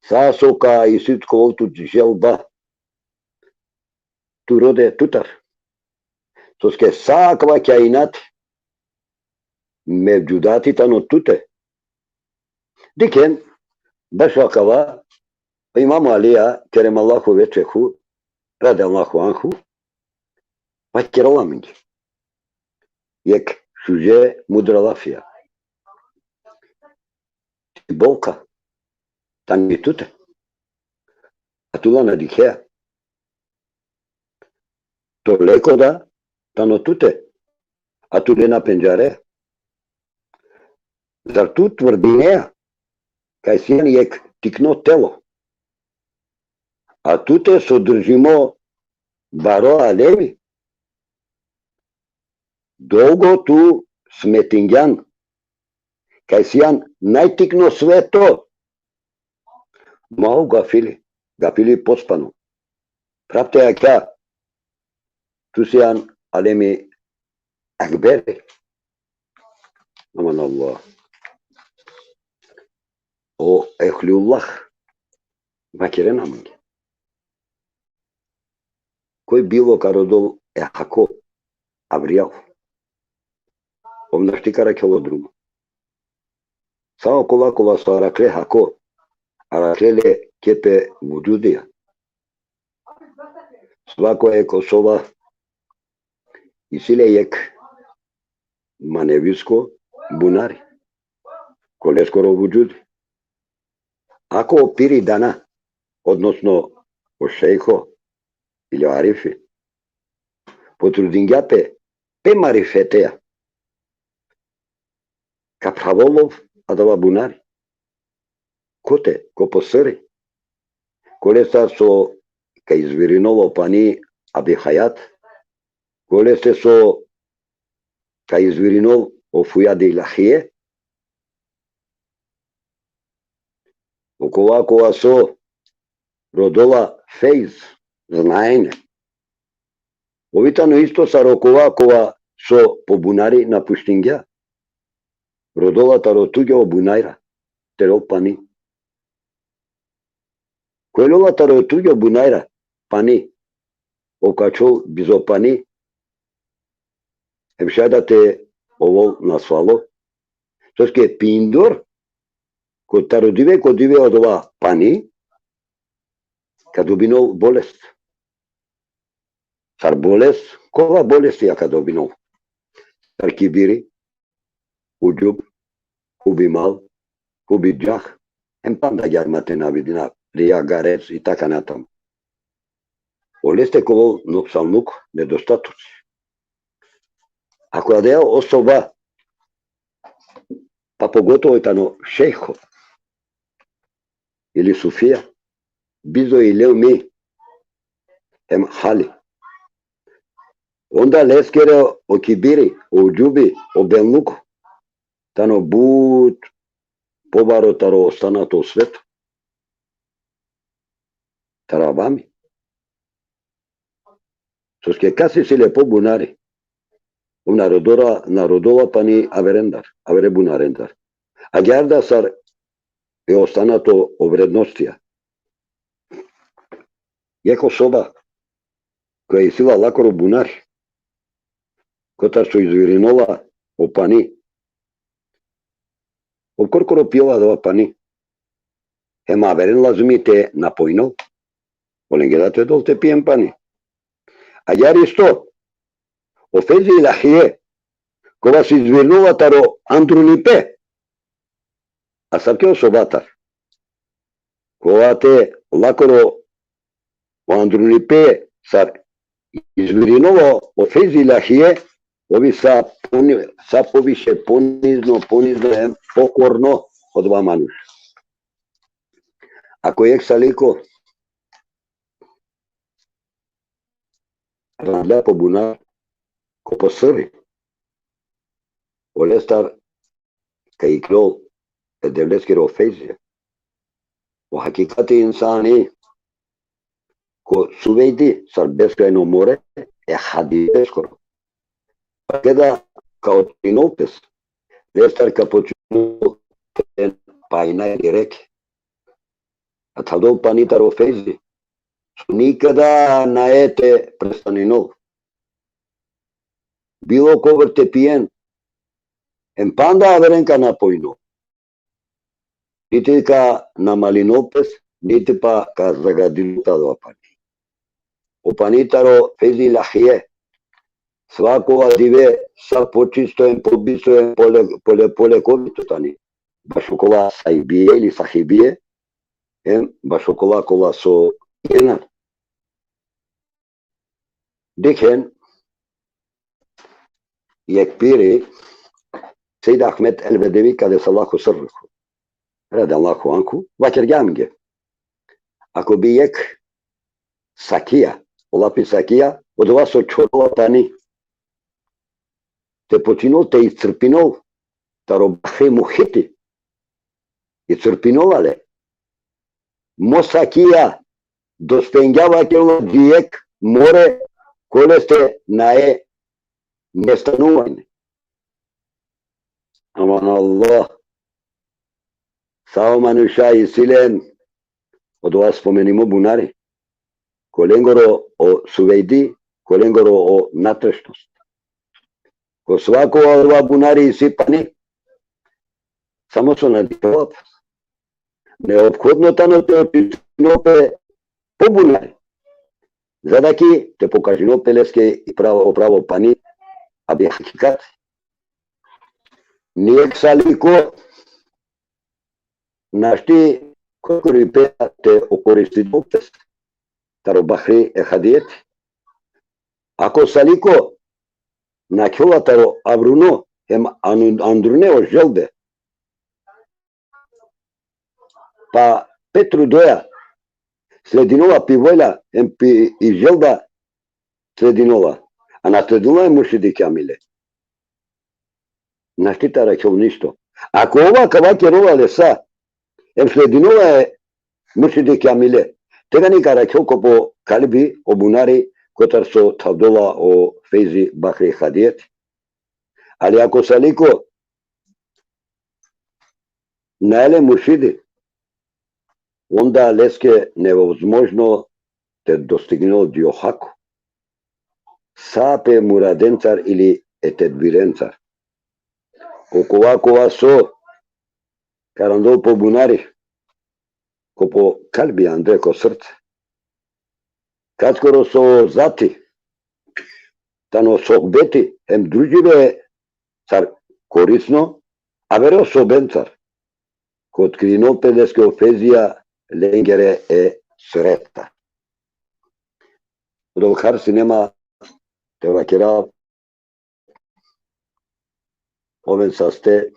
Sa so ka isi tut, ka ovel tut želba, tu rode tutar. Soske sa akava kainat mevdžudati tano tute. Dikhen, bašo akava, Imam Alija, keremallahu vedžhehu, radijallahu anhu, vakerela amenge jekh šuže mudra lafija. Ti bolka tani tute, a tu la na dikhea. so leko da tano tute, a tu le na pendžare. Zar tu tvrdinea kaj sian jekh tikno telo, a tute so držimo baro alemi? Dolgo tu smetingjan, kaj sian najtikno sveto. Ma o gafili, gafili pospano. Prapte akja, tu sian alemi ekberi. Aman Allah. O ehlullah, vakeren amenge. Koj bilo ka rodol e hako, avrijal. Ov našti ka arakhel o drumo. Sa okola kola so arakhle hako, arakhle le kepe vudžudija. Svako jekh osoba isi le jekh manevisko bunari ko leskoro vudžudi. Ako o piri dana, odnosno o šejho ili o arifi, potrudingja pe pe marifeteja, ka phravol ov adava bunari. Kote? Ko posri. Kolestar so ka izvirinol o pani abe hajat, koleste so ka izvirinol o fujadi ilahije, okova kova so rodola fejz, znajne. Ovi tano isto sar okova kova so po bunari napuštingja. Rodola taro tugja o bunajra te rol pani. Koj rola taro tugja o bunajra pani, ov ka ačhol bizo pani, em šaj da te ovol nasvalo. Soske pindor, ko taro dive ko dive odova pani, ka dobinol bolest. Sar bolest, kova bolestija ka dobinol? Sar kibiri, udžub, hubi mal, hubi džah, em panda agjaar ma te navedinav, rija, garez i taka natamu. Oleste ka ovol noksanluk, nedostatok. Ako adaja osoba, pa pogotovo tano šejho ili sufija, bizo ilmi em hali, onda leskere o kibiri, o udžubi, o benluk tano but pobaro taro ostanato sveto, taro avami. Soske kas isi le po bunari, ov na rodola, na rodola pani averendar, avere bunarendar. Agjaar da sar e ostanato o vrednostija. Jekh osoba koja isi la lakoro bunari, kotar so izvirinola o pani, ov korkoro piola adava pani. Hem averen lazumi te napojnol. Olenge da te dol te pien pani. Agjaar isto, o fejzi ilahije, kova so izvirinola taro andrunipe. Asavke osobatar, kova te lakoro o andrunipe sar izvirinola o fejzi ilahije, ovi sa poni-, sa poviše ponizno, ponizno hem pokorno odova manuš. Ako jekh saliko randlja po bunar, ko posrbi, olestar ka iklol e Devleskero fejzi. O hakikati insani ko suvejdi sar beskrajno more e hadiveskoro. Pa keda ka otrinol pes, lestar ka počinol te pajnaj direkt. A thaldo pani taro fejzi, so nikada nae te prestaninol. Bilo kobor te pien, em panda averen ka napojnol. Niti ka namalinol pes, niti pa ka zagadinol taro pani. O pani taro fejzi ilahije, svako dive sa počisto em pobisto em pole, pole, polekovito tani. Bašo kola sajbije ili sahibije, em bašo kola kola so jenar. Dikhen, jekh piri, Sejd Ahmed el-Bedevi, kaddesallahu sirrehu, radijallahu anhu, vakergja amenge: ako bi jekh sakija, o lafi sakija, odova so čhorola tani, te počinol te iscrpinol taro bahri muhiti, iscrpinola le. Mo sakija dospengja, vakerela, dži jekh more, koleste nae nestanuvanje. Aman Allah. Sa o manuša isi len, odova spomenimo bunari. Kolengoro o suvejdi, kolengoro o natrešnost. Ko svako odova bunari isi pani. Samo so na dikhela pe. Neophodno tano te očistinol pe po bunari, za da ki te pokažinol pe leske i pravo, o pravo pani, a bi hakikat. Nijekh saliko našti korkori pe te okoristinol pes taro bahri e hadijeti. Ako saliko nakhjola taro avruno hem anu-, andrune o želbe, pa pe trudoja sledinola, pi volja hem pi i želba sledinola, a na sledinola e muršidi kamile, našti te arakhjol ništo. Ako ova ka vakerol le sa, hem sledinola e muršidi kamile, tegani ka arakhjol ko po kalbi o bunari kotar so thavdola o fejzi bahri hadijeti. Ali ako saliko nae le muršidi, onda leske nevozmožno te dostignol dži o hako. Sa pe muradencar ili e tedbirencar. Okova kova so ka randol po bunari, ko po kalbi andre ko srce. Katkoro so zati tano sohbeti hem družibe sar korisno, avere osobencar, ka otkrinol pe leske o fejzija lengere e sreta. Odova kar sine ma te vakerav, oven saste,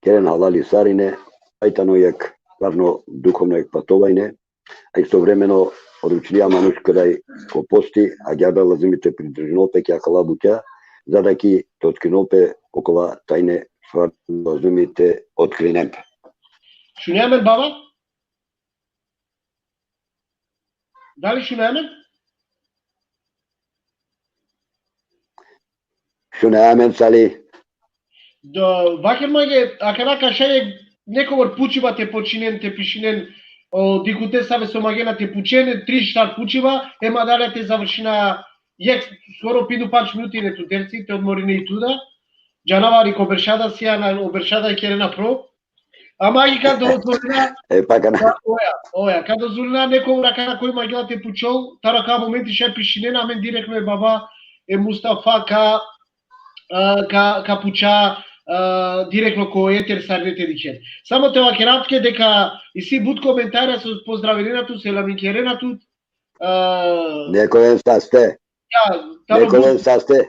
keren halali sarine, aj tano jekh stvarno duhovno jekh patovanje, a istovremeno oručlija manuš kedaj ko posti, agjaar da lazimi te pridržinol pe ki akala bukja, za da ki te otkrinol pe okola tajne, stvarno lazimi te otkrinen pe. Šunea amen, baba? Dali šunea amen? Šunea amen, Sali. Do, vaker mange, akana ka šaj nekobor pučiba te počinen, te pišinen, o dikhute save so mangena te pučen, tri štar pučiba, hem adala te završina, jekh skoro pindu pandž minuti ine tu dersi, te odmorine i tu da. Džanavari ko berša da sijana, o berša da kerena pro. Ama i ka dozvolina. E, pa kana. Ka, oja, oja, ka dozvolina nekobor akana koj mangela te pučol, taro akava momenti šaj pišinen, amen direktno e baba, e Mustafa ka, a, ka, ka puča, a, direktno ko eter sarine te dikhen. Samo te vakerav tuke deka isi but komentarja so pozdravinena tut, selamikerena tut, a, Nek oven saste. Ja, taro Nek oven but saste.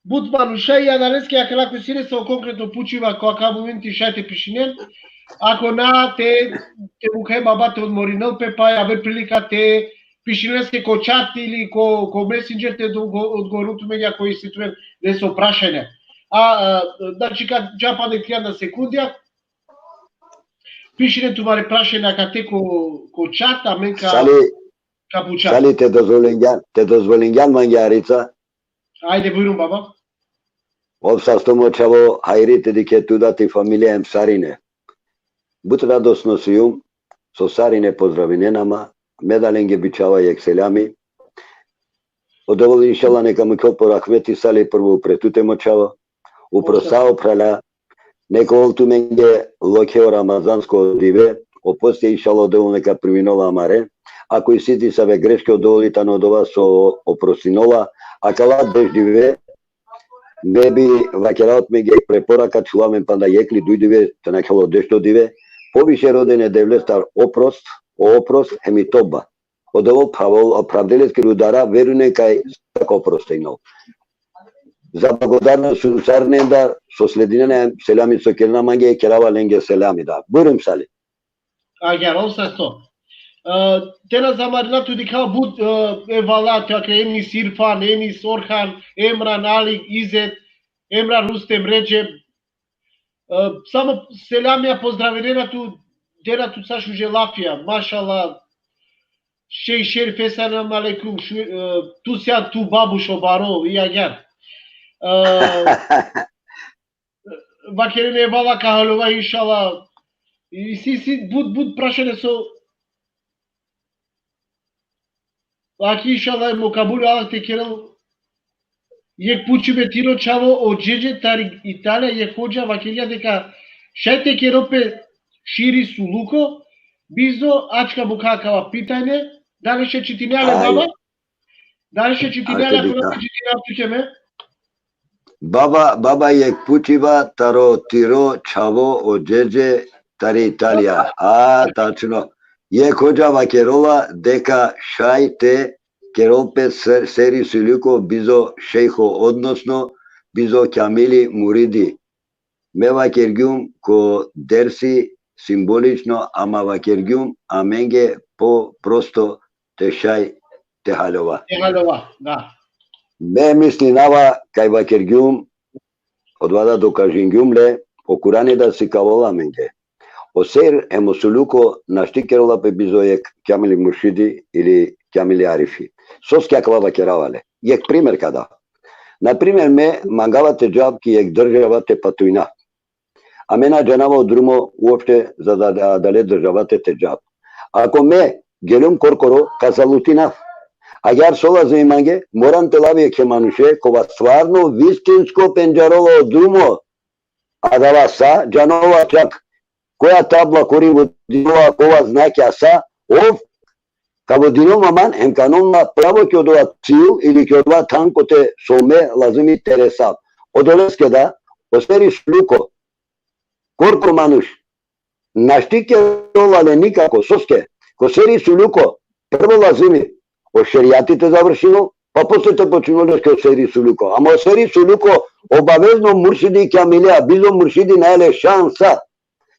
But manuša, i adaleske akala koj sine so konkretno pučiba ko akava momenti šaj te pišinen. Ako na, te, te mukhe baba te odmorinel pe, pa aver prilika te pišinen leske ko čat ili ko, ko mesendžer te do-, odgovorel tumenge ako isi tumen leso prašanje. A, a, znači, ka dža pande trijanda sekundija. Pišinen tumare prašanja akate ko, ko čat, amen ka, Sali, ka puča. Sali, te dozvolingjan, te dozvolingjan mange harica? Ajde, bujrum, baba. Ov sasto mo čhavo, hajri te dikhe tu da, ti familija hem sarine. But radosno sijum so sarine pozdravinena ma, me da lenge bičhava jekh selami. O Devel inšallah neka mukhel po rahmeti, Sali, prvo upre tute mo čhavo. Upro sa o phralja, neka ovel tumenge lokhe o ramazansko dive, o posti inšallah o Devel neka priminol amare. Ako isi disave greške, o Devel i tano odova so oprostinola. Akala deš dive, me bi vakerav tumenge preporaka, čhuva amen panda jekh ili duj dive, te nakhel o dešto dive. Poviše roden e Devlestar oprost, o oprost hem i toba. Odova pravdel-, opravdeleskiri udara, verujnen kaj sa ka oprostinel. Za blagodarnost sarinen da so sledinena, selami so kerena mange, kerava lenge selami da. Bujrum, Sali. Agjaar, ov sasto. E, te na zamarina, tu dikhava but, e, e vala, te akre, em nis Irfan, em nis Orhan, Emran, Ali, Izet, Emran, Rustem, Redžep. E, samo selamija, pozdravinena tu, dena tu sa šuže lafija, mašala, šej Šerif, selam alejkum, šu-, e, tu sijan tu babuš o baro, i agjaar. E, vakerena e vala ka haljova, inšala. Isi, isi but, but prašanje so, aki, inšala, mo kabul Allah te kerel. Jekh pučibe, tiro čhavo o džedže tari Italija, jekh hodža vakergja deka šaj te kerel pe širi suluko bizo, ačka mukha akava pitanje, dali šaj čitinea le, baba? Dali šaj čitinea le, ako na te čitinea tuke me? Baba, baba, jekh pučiba taro tiro čhavo o džedže tari Italija. A, tačno. Jekh hodža vakerola deka šaj te kerol pe se-, seri suluko bizo šejho, odnosno bizo kjamili muridi. Me vakergjum ko dersi simbolično, ama vakergjum amenge po prosto te šaj te haljova. Te haljova, da. Me mislinava kaj vakergjum, odova da dokažingjum le, o Kurani da sikavela amenge. O ser hem o suluko našti kerola pe bizo jekh kjamili muršidi ili kjamili arifi. Soske akava vakerava le. Jekh primer ka da. Na primer, me mangava te džav ki jekh država te patujna. A me na džanava o drumo uopšte za da, da, adale državate te džav. Ako me geljum korkoro, ka zalutinav. Agjaar so lazimi mange, moram te lav jekhe manuše, kova stvarno vistinsko pendžarola o drumo, adava sa, džanola čak koja tabla kori vodinola, kova znakja sa, ov ka vodinel ma man, hem ka anol ma pravo ki odova cil ili ki odova than kote so me lazimi te resav. Odoleske da, o seri suluko, korkoro manuš našti kerola le nikako, soske, ko seri suluko, prvo lazimi o šerijati te završinol, pa posle te počinol leske o seri suluko. Ama o seri suluko obavezno muršidi kjamilija, bizo muršidi nane le šansa.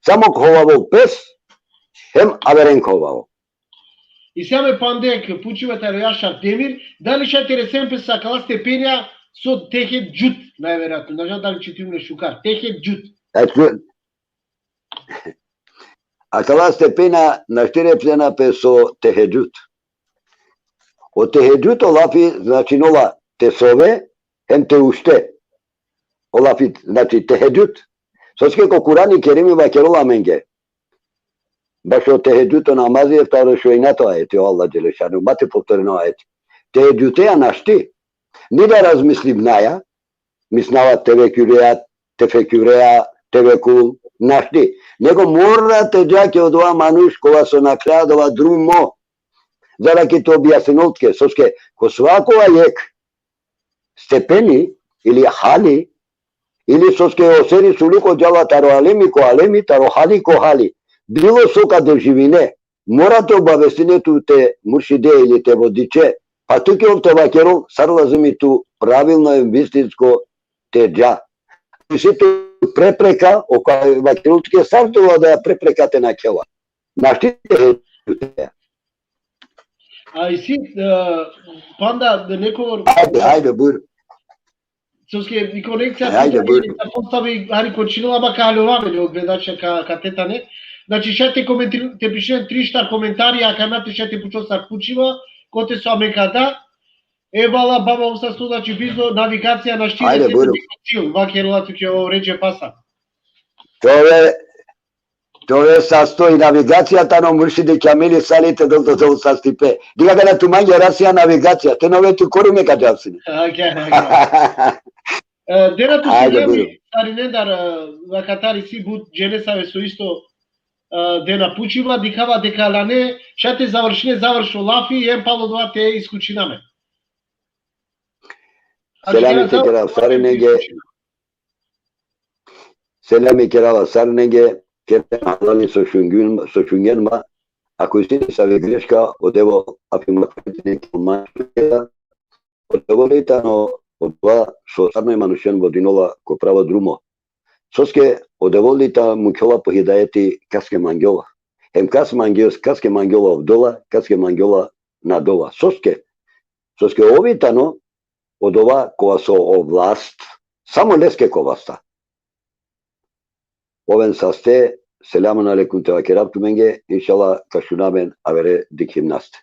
Samo ka hovavol pes, hem averen ka hovavol. Isi ame pande jekh pučiba taro Jašar Demir, dali šaj te resen pe sa akala stepenja so tehedžud, najverojatno, na džanav dali čitinum le šukar, tehedžud. Eto, akala stepenja našti resena pe so tehedžud. O tehedžud o lafi značinola te sove, hem te ušte. O lafi znači tehedžud. Soske ko Kurani Kerimi vakerola amenge. Bašo tehedžud o namazi, eftaro šoj inato ajeti, o Allah dželle šanuhu, ma te povtorina o ajeti. Tehedžuteja našti. Ni da razmislinaja, mislinava tefekjureja, tefekjureja, tevekul, našti. Nego mora te dža ki odova manuš kova so nakhlja odova drumo. Za da ki te objasninol tuke, soske ko svakova jekh stepeni ili hali, ili soske o seri suluko džala taro alemi ko alemi, taro hali ko hali. Bilo so ka doživine, mora te obavestine tute muršide ili te vodiče, pa tuke ov te vakerol sar lazimi tu pravilno hem vistinsko te dža. Isi tu prepreka, o kaj vakerol tuke sar te ola da prepreka te nakhela. Našti te he-, A isi, e, panda nekogar. Ajde, ajde, bujur. Soske i konekcija. Ajde, bujur. Postavi, hari kočinela, ama ka haljova me, o gledača ka, ka te tane. Znači, šaj te komentir-, te pišinen tri štar komentarija, akana te šaj te pučol sar pučiba, kote so amen ka da. Evala, baba, ov sasto, znači, bizo navigacija našti. Ajde, bujur. Vakerela tuke o Redžep Pasa. Tove, tove sasto i navigacija tano muršidi kjamili, Sali, te del tute o sastipe. Dikh, akana tu mange rasija navigacija, te na ove tu kori me ka džav sine. Okej, okej. E, dena tu, ajde, selami, bujur. Sarinendar, e, akatar isi but džene save so isto, e, dena pučiba, dikhava deka lane, šaj te završine, završo lafi, em palo dova te isključina me. Selami te kerav sarinenge. Selami kerava sarinenge, kerem halali so šungjen, so šungjen ma, Ako isi nesave greška, o Devel api makfireti neka manđe, o Devel i tano odova so sarine manušen vodinola ko pravo drumo. Soske o Devel i tano mukhjola po hidajeti kaske mangjola. Hem kas mangjola, kaske mangjola ovdola, kaske mangjola na dola. Soske, soske ov i tano odova kova so o vlast, samo leske ka vasta. Oven saste, selamun alejkum te vakerav tumenge, inšallah ka šunaven avere dikhimnaste.